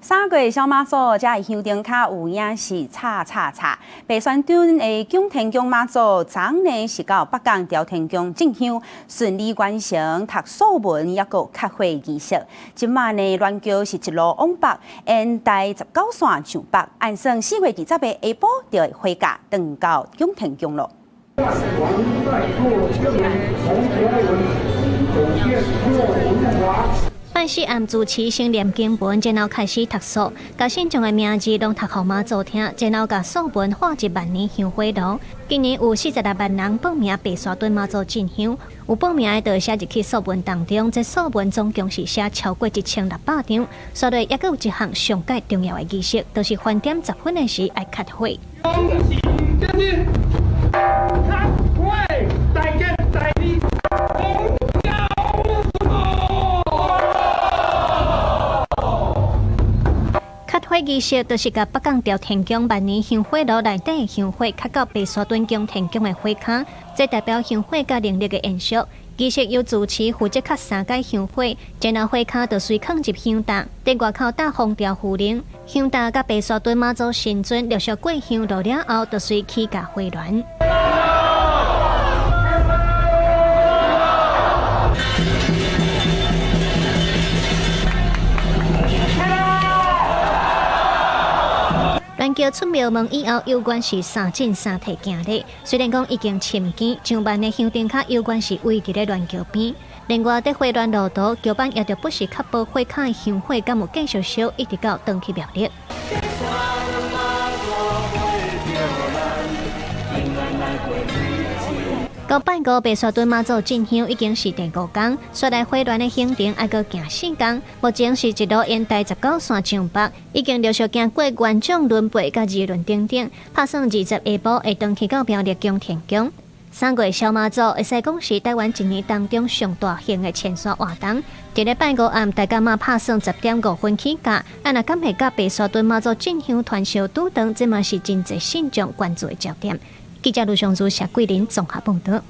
三月小媽祖，遮的香燈跤有影是插插插。白沙鎮的迥天宮媽祖，昨昏是到北港朝天宮進香，順利完成讀素文，抑閣磕火儀式。這馬呢，鸞橋是一路往北，沿台十九線上北，按算4月20日下晡就會火駕轉到迥天宮囉。拜四暗主持先念經文，然後開始讀素，共信眾的名字攏讀予媽祖聽，然後共素文化入萬年香火爐。今年有46萬人報名白沙墩媽祖進香，有報名的就寫入去素文當中。這素文總共是寫超過1600張。所以猶閣有一項上蓋重要的儀式，就是翻點10分的時愛磕火。火儀式就是共北港朝天宮萬年香火爐內底香火，磕到白沙墩迥天宮的火跤，這代表香火佮靈力的延續。儀式由住持負責磕三擺香火，然後火跤就隨囥入香袋，佇外口搭封條符靈，香袋佮白沙墩媽祖神尊陸續過香爐了後，就隨起駕火輪。鸞橋出廟門以後，猶原是三進三退行禮。雖然講已經深更，上萬的香燈跤猶原是圍佇咧鸞橋邊。另外，佇火輪路途，橋板也著不時確保火跤的香火敢有繼續燒，一直到轉去廟裡。到拜五白沙墩媽祖進香已經是第五工，煞來火輪的行程猶閣行四工。目前是一路沿台19線上北，已經陸續行過元長崙背佮二崙等等，拍算20下晡會轉去到苗栗迥天宮。三月小媽祖會使講是台灣一年當中上大型的前山活動。佇咧拜五暗，大家嘛拍算10點5分起駕，啊若敢會佮白沙墩媽祖進香團燒拄轉，這嘛是真濟信眾關注的焦點。記者盧尚祖、謝桂林綜合報導。